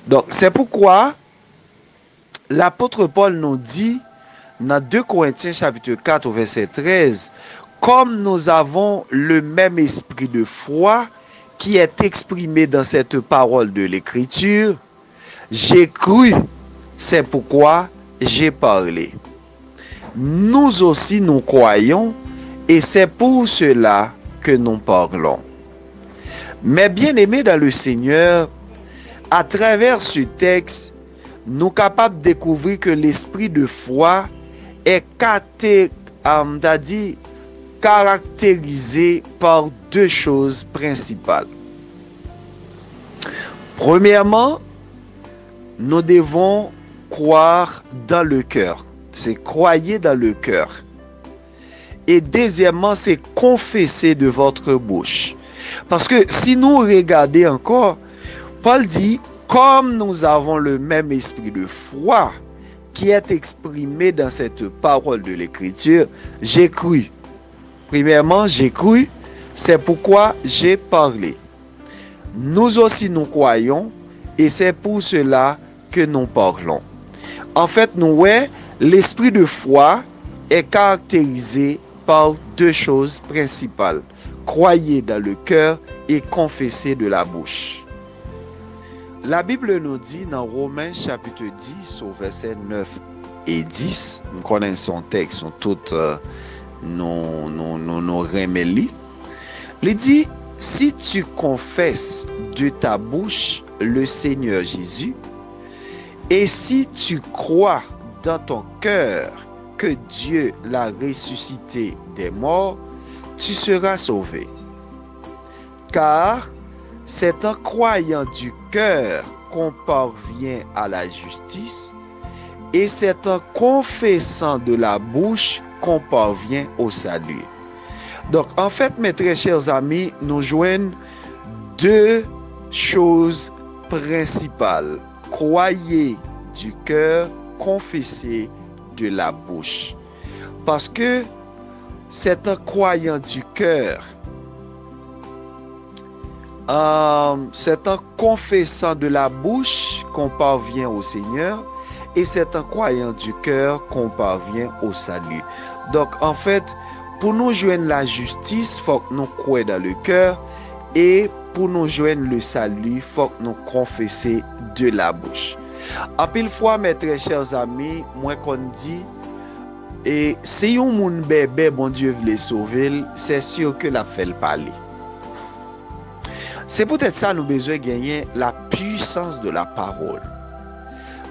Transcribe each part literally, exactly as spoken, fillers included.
Donc, c'est pourquoi l'apôtre Paul nous dit dans deux Corinthiens chapitre quatre au verset treize, comme nous avons le même esprit de foi qui est exprimé dans cette parole de l'Écriture, j'ai cru, c'est pourquoi j'ai parlé. Nous aussi nous croyons, et c'est pour cela que nous parlons. Mes bien-aimés dans le Seigneur, à travers ce texte, nou kapab dekouvri ke lespri de fwa est caracté-, euh, c'est-à-dire caractérisé par deux choses principales. Premièrement, nous devons croire dans le cœur. C'est croyez dans le cœur. Et deuxièmement, c'est confesser de votre bouche. Paske si nou regade ankò, Pòl di, comme nous avons le même esprit de foi qui est exprimé dans cette parole de l'Écriture, j'ai cru. Premièrement, j'ai cru, c'est pourquoi j'ai parlé. Nous aussi nous croyons, et c'est pour cela que nous parlons. Anfèt, nou wè, l'esprit de foi est caractérisé par deux choses principales, croyez dans le cœur et confessez de la bouche. La Bible nous dit dans Romains chapitre dix au verset neuf et dix, m konnen se yon tèks nou tout, euh, nou, nou, nou, nou renmen li. Li di, si tu confesses de ta bouche le Seigneur Jésus, et si tu crois dans ton cœur que Dieu l'a ressuscité des morts, tu seras sauvé. Car c'est en croyant du cœur qu'on parvient à la justice, et c'est en confessant de la bouche qu'on parvient au salut. Donk, anfèt, mes très chers amis, nou jwenn de choz prensipal. Croyez du cœur, confessez de la bouche. Parce que c'est en croyant du cœur, euh, c'est en confessant de la bouche qu'on parvient au Seigneur, et c'est en croyant du cœur qu'on parvient au salut. Donk, anfèt, pou nou jwenn lajistis, fòk nou kwè dans le cœur, e pou nou jwenn le salut, fòk nou konfese de la bouche. Anpil fwa, mes très chers amis, mwen konn di, e si yon moun bèbè, Bondye vle sove l, c'est sûr que l ap fè l pale. Se poutèt sa nou bezwen genyen la puissance de la parole.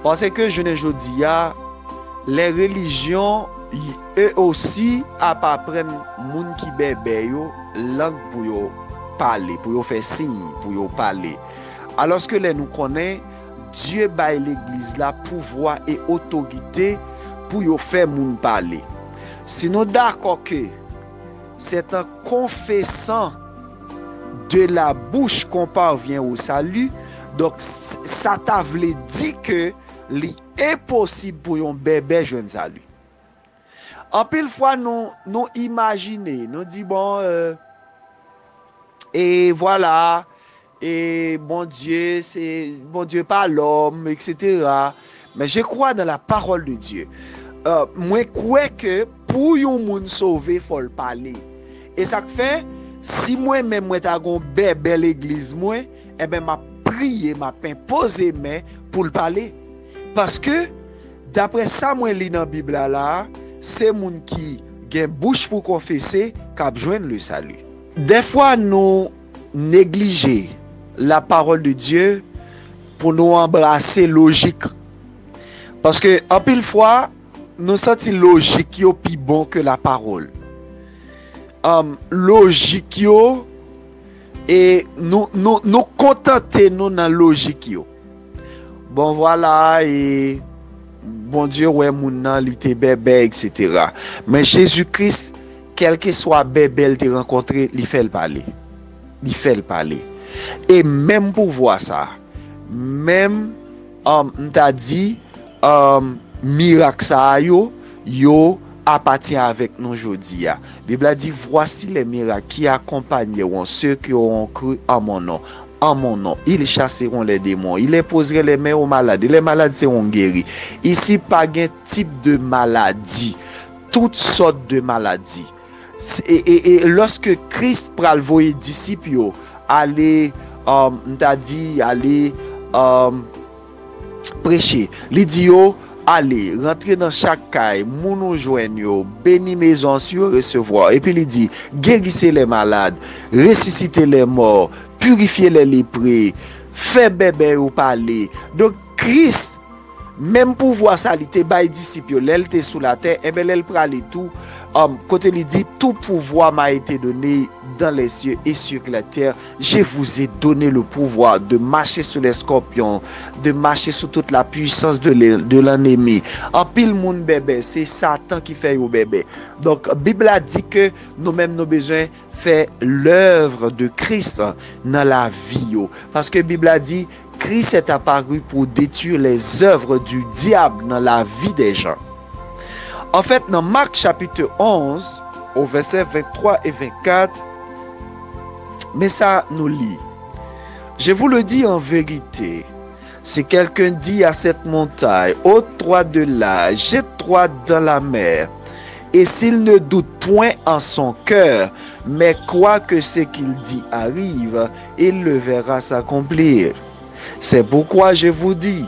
Paske jounen jodi a, les religions, eux aussi, ap aprann moun ki bèbè yo lang pou yo pale, pou yo fè siy, pou yo pale. Alòske lè nou konnen Dye bay legliz la pouvwa e otorite pou yo fè moun pale. Si nou dakò ke c'est en confessant de la bouche qu'on parvient au salut, donk, s-, sa ta vle di ke li enposib pou yon bèbè jwenn sali. Anpil fwa, nou, nou imajine, nou di, bon, euh, e vwala, e Bondye, se, Bondye pa lòm, et cetera. Mais je crois dans la parole de Dieu. Euh, mwen kwè ke pou yon moun sove, fò l pale. E sa k fè, si mwen menm mwen ta gon bèbè legliz mwen, enben, m ap priye, m ap enpoze men pou l pale. Paske, daprè sa mwen li nan Bib la, la, se moun ki gen bouch pou konfese k ap jwenn le salut. Dèfwa, nou neglije la parole de Dieu pou nou anbrase lojik. Paske anpil fwa, nou santi lojik yo pi bon ke la parole. Um, lojik yo, e nou, nou, nou kontante nou nan lojik yo. Bon, vwala, e Bondye wè moun nan, li te bèbè, et cetera. Men Jezi Kris, kèlkeswa bèbè l te rankontre, li fè l pale. Li fè l pale. E menm pouvwa sa, menm, um, m ta di, um, mirak sa a yo, yo apatyen avèk nou jodi a. Bib la di, voici les miracles qui accompagneront ceux qui auront cru en mon nom. en mon nom, ils chasseront les démons, ils imposeront les mains aux malades, et les malades seront guéris. Isi pa gen tip de maladi, tout sòt de maladi. E, e, e lòske Kris pral voye disip yo ale, um, m ta di, ale, um, preche, li di yo, ale, rantre nan chak kay, moun ou jwenn yo, beni mezon si yo resevwa. Epi li di, guérissez les malades, ressuscitez les morts, purifiez les lépreux, fè bèbè yo pale. Donk, Kris, menm pouvwa sa li te bay disip yo lè l te sou latè, enben lè l prale tou, um, kote li di, tout pouvoir m'a été donné dans les cieux et sur la terre, je vous ai donné le pouvoir de marcher sur les scorpions, de marcher sous toute la puissance de l'e- de l'ennemi. Anpil moun bèbè, se Satan ki fè yo bèbè. Donk, Bib la di ke nou menm nou bezwen fè lèv de Kris nan lavi yo. Paske Bib la di, Christ est apparu pour détruire les œuvres du diable dans la vie des gens. Anfèt, nan Mak chapit onz, o vèsè venntwa e vennkat, men sa nou li. Je vous le dis en vérité, si quelqu'un dit à cette montagne, ôte-toi de là, jette-toi dans la mer, et s'il ne doute point en son cœur, mais croit que ce qu'il dit arrive, il le verra s'accomplir. C'est pourquoi je vous dis,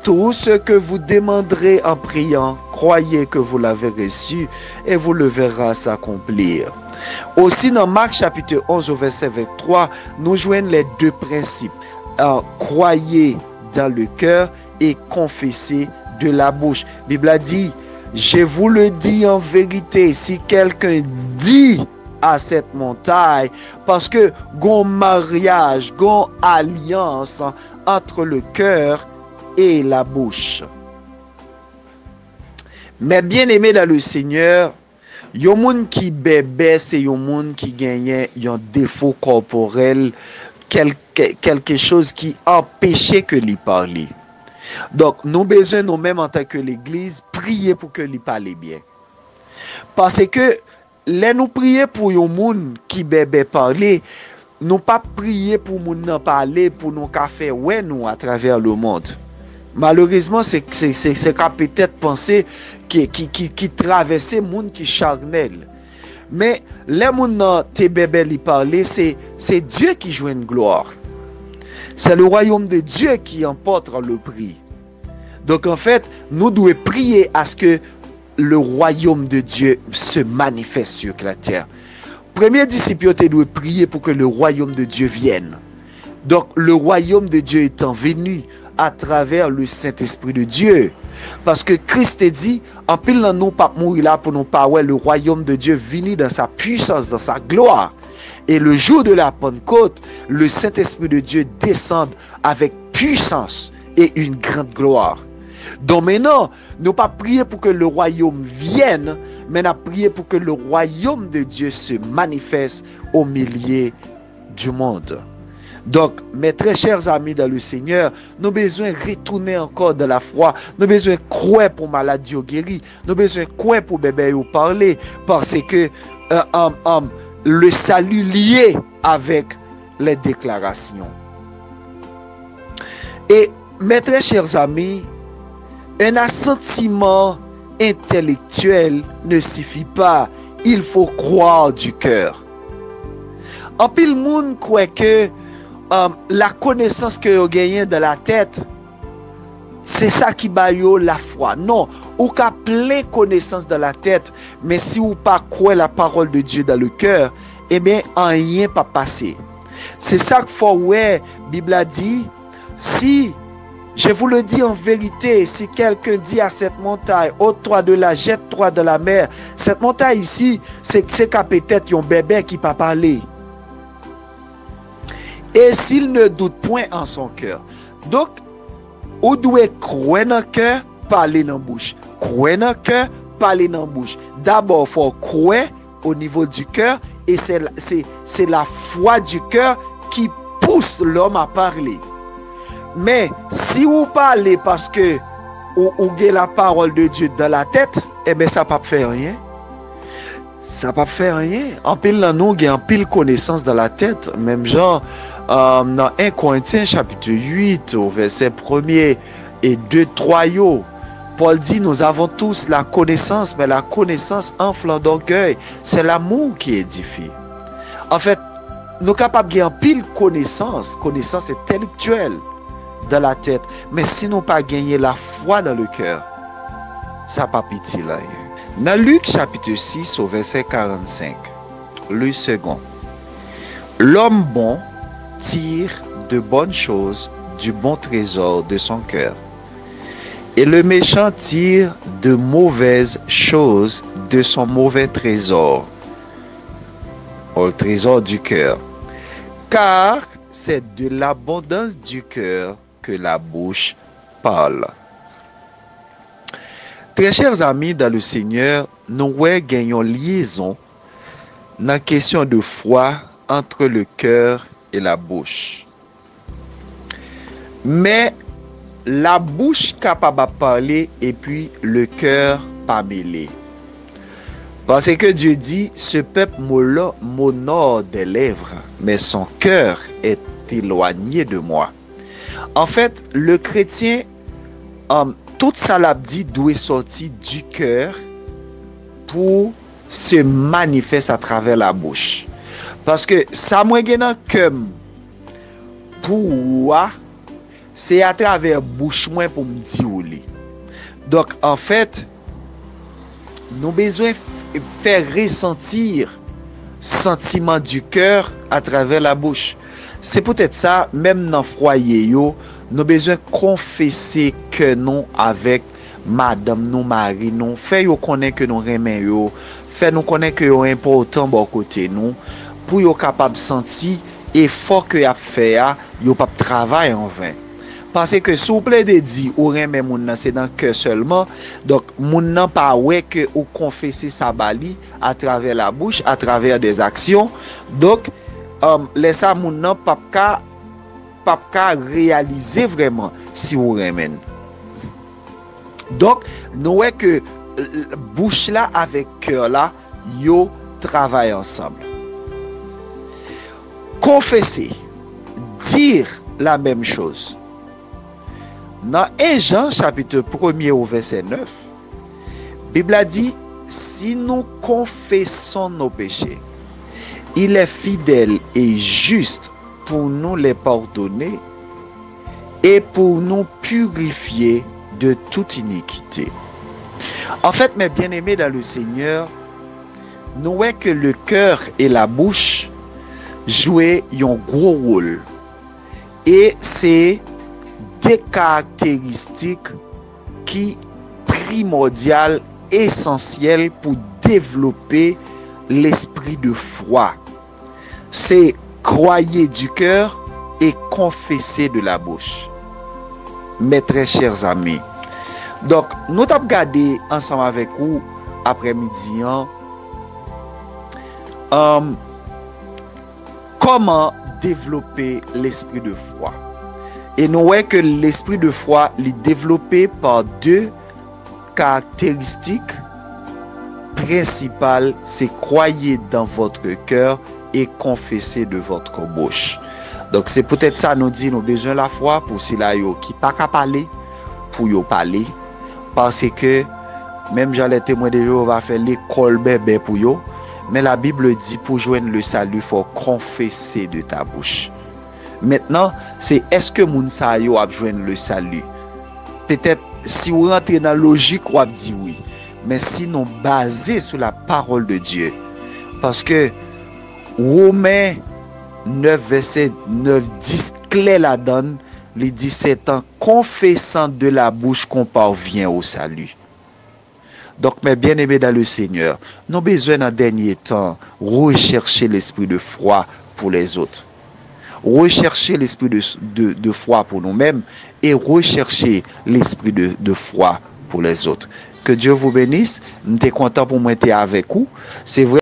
tout ce que vous demanderez en priant, croyez que vous l'avez reçu et vous le verrez s'accomplir. Osi, nan Mak chapit onz, o vèsè venntwa, nou jwenn les deux principes. Euh, croyez dans le cœur et confessez de la bouche. Bib la di, je vous le dis en vérité, si quelqu'un dit à cette montagne, paske gon maryaj, gon alyans entre le cœur et la bouche. Mes bien-aimés dans le Seigneur, yon moun ki bèbè, se yon moun ki genyen yon defo kòporèl, kèlke, kèlke choz ki anpeche ke li pale. Donk, nou bezwen nou menm antanke legliz, priye pou ke li pale byen. Paske lè nou priye pou yon moun ki bèbè pale, nou p ap priye pou moun nan pale pou nou ka fè wè nou atravè lemonn. Malerezman, se, se, se, se ka petèt panse ki, ki, ki, ki travèse moun ki chanèl. Men, lè moun nan te bèbè li pale, se, se Dye ki jwenn glwa. C'est le royaume de Dieu qui emporte le prix. Donk, anfèt, nou dwe priye aske le royaume de Dieu se manifeste sur la terre. Premye disip yo te dwe priye pou ke le royaume de Dieu vienne. Donk, le royaume de Dieu étant venu à travers le Saint-Esprit de Dieu. Paske Kris te di, anpil nan nou p ap mouri la pou nou pa wè le royaume de Dieu vini dans sa puissance, dans sa gloire. Et le jour de la Pentecôte, le Saint-Esprit de Dieu descend avec puissance et une grande gloire. Donk, mennan, nou p ap priye pou ke le royaume vienne, men n ap priye pou ke le royaume de Dieu se manifeste au milieu du monde. Donk, mes très chers amis dans le Seigneur, nou bezwen retounen ankò dans la foi. Nou bezwen kwè pou malad yo geri. Nou bezwen kwè pou bèbè yo pale. Paske, euh, um, um, le salut lié avec les déclarations. Et, mes très chers amis, un assentiment intellectuel ne suffit pas. Il faut croire du cœur. Anpil moun kwè ke, um, la konesans ke yo genyen dans la tête, se sa ki ba yo lafwa. Non, ou ka plen konesans dans la tête, men si ou pa kwè la parole de Dieu dans le cœur, ebyen, anyen p ap pase. Se sa k fè w wè Bib la di, si, je vous le dis en vérité, si quelqu'un dit à cette montagne, ôte-toi de là, jette-toi dans la mer, cette montagne ici, se, se ka petèt yon bèbè ki pa pale. Et s'il ne doute point en son cœur. Donk, ou dwe kwè nan kè, pale nan bouch. Kwè nan kè, pale nan bouch. Dabò, fò w kwè au niveau du cœur, et c'est, c'est, c'est la foi du cœur qui pousse l'homme à parler. Men, si ou pale paske ou, ou gen la parole de Dieu dans la tête, enben, sa p ap fè anyen. Sa p ap fè anyen. Anpil nan nou gen anpil konesans dans la tête, menm jan, euh, nan en Korentyen chapit uit, o vèsè premye e de, twa yo, Pòl di, nous avons tous la connaissance, mais la connaissance enfle d'orgueil. C'est l'amour qui édifie. Anfèt, nou kapab gen anpil konesans, konesans entèlektyèl dans la tête, men si nou pa genyen lafwa dans le cœur, sa p ap itil anyen. Nan Lik chapit sis, o vèsè karannsenk, le second. L'homme bon tire de bonnes choses du bon trésor de son cœur, et le méchant tire de mauvaises choses de son mauvais trésor, au trésor du cœur. Car c'est de l'abondance du cœur que la bouche parle. Très chers amis dans le Seigneur, nou wè gen yon lyezon nan kesyon de fwa entre le cœur et la bouche. Men, labouch kapab ap pale epi le cœur pa mele. Parce que Dieu dit, ce peuple m'honore des lèvres, mais son cœur est éloigné de moi. Anfèt, le kretyen, um, tout sa l ap di dwe sòti du cœur pou se manifest atravè labouch. Paske sa mwen gen nan kè m pou ou a, se atravè bouch mwen pou m di ou li. Donk, anfèt, nou bezwen f-, fè resanti santiman du cœur atravè labouch. Se poutèt sa, menm nan fwaye yo, nou bezwen konfese kè nou avèk madanm nou, mari nou, fè yo konnen ke nou renmen yo, fè nou konnen ke yo enpòtan bò kote nou, pou yo kapab santi efò ke y ap fè a, yo p ap travay anven. Paske si w plede di ou renmen moun nan, se nan kè sèlman, donk, moun nan pa wè ke ou konfese sa ba li atravè labouch, atravè des actions. Donk, um, lè sa, moun nan p ap ka, p ap ka reyalize vrèman si ou renmen l. Donk, nou wè ke, l-, l-, bouch la avèk kè la, yo travay ansanm. Confesser, dire la même chose. Nan en Jan chapit premye o vèsè nèf, Bib la di, si nous confessons nos péchés, il est fidèle et juste pour nous les pardonner et pour nous purifier de toute iniquité. Anfèt, mes bien-aimés dans le Seigneur, nou wè ke le cœur et la bouche jwe yon gwo wòl. E se de karakteristik ki primòdyal, esansyèl pou devlope lespri de fwa. Se croyez du cœur et confesser de la bouche. Mes très chers amis. Donk, nou t ap gade ansanm avèk ou aprèmidi an, um, kòman devlope lespri de fwa. E nou wè ke lespri de fwa, li devlope pa de karakteristik prensipal, se croyez dans votre cœur et confessez de votre bouche. Donk, se poutèt sa nou di nou bezwen lafwa pou sila yo ki pa ka pale, pou yo pale, paske menm jan lè Temwen de Jewova fè lekòl bèbè pou yo, men la Bible di pou jwenn le salut, fò konfese de ta bouch. Mentnan, se èske moun sa yo ap jwenn le salut? Petèt, si w rantre nan lojik, w ap di wi. Men si nou baze sou la parole de Dieu, paske Women nèf, vèsè nèf, dis klè ladan l, li di, c'est en confessant de la bouche qu'on parvient au salut. Donk, mes bien-aimés dans le Seigneur, nou bezwen nan dènye tan rechèche lespri de fwa pou lèzòt. Rechèche lespri de, de, de fwa pou nou menm e rechèche lespri de, de fwa pou lèzòt. Que Dieu vous bénisse. M te kontan pou mwen te avèk ou. Se vre.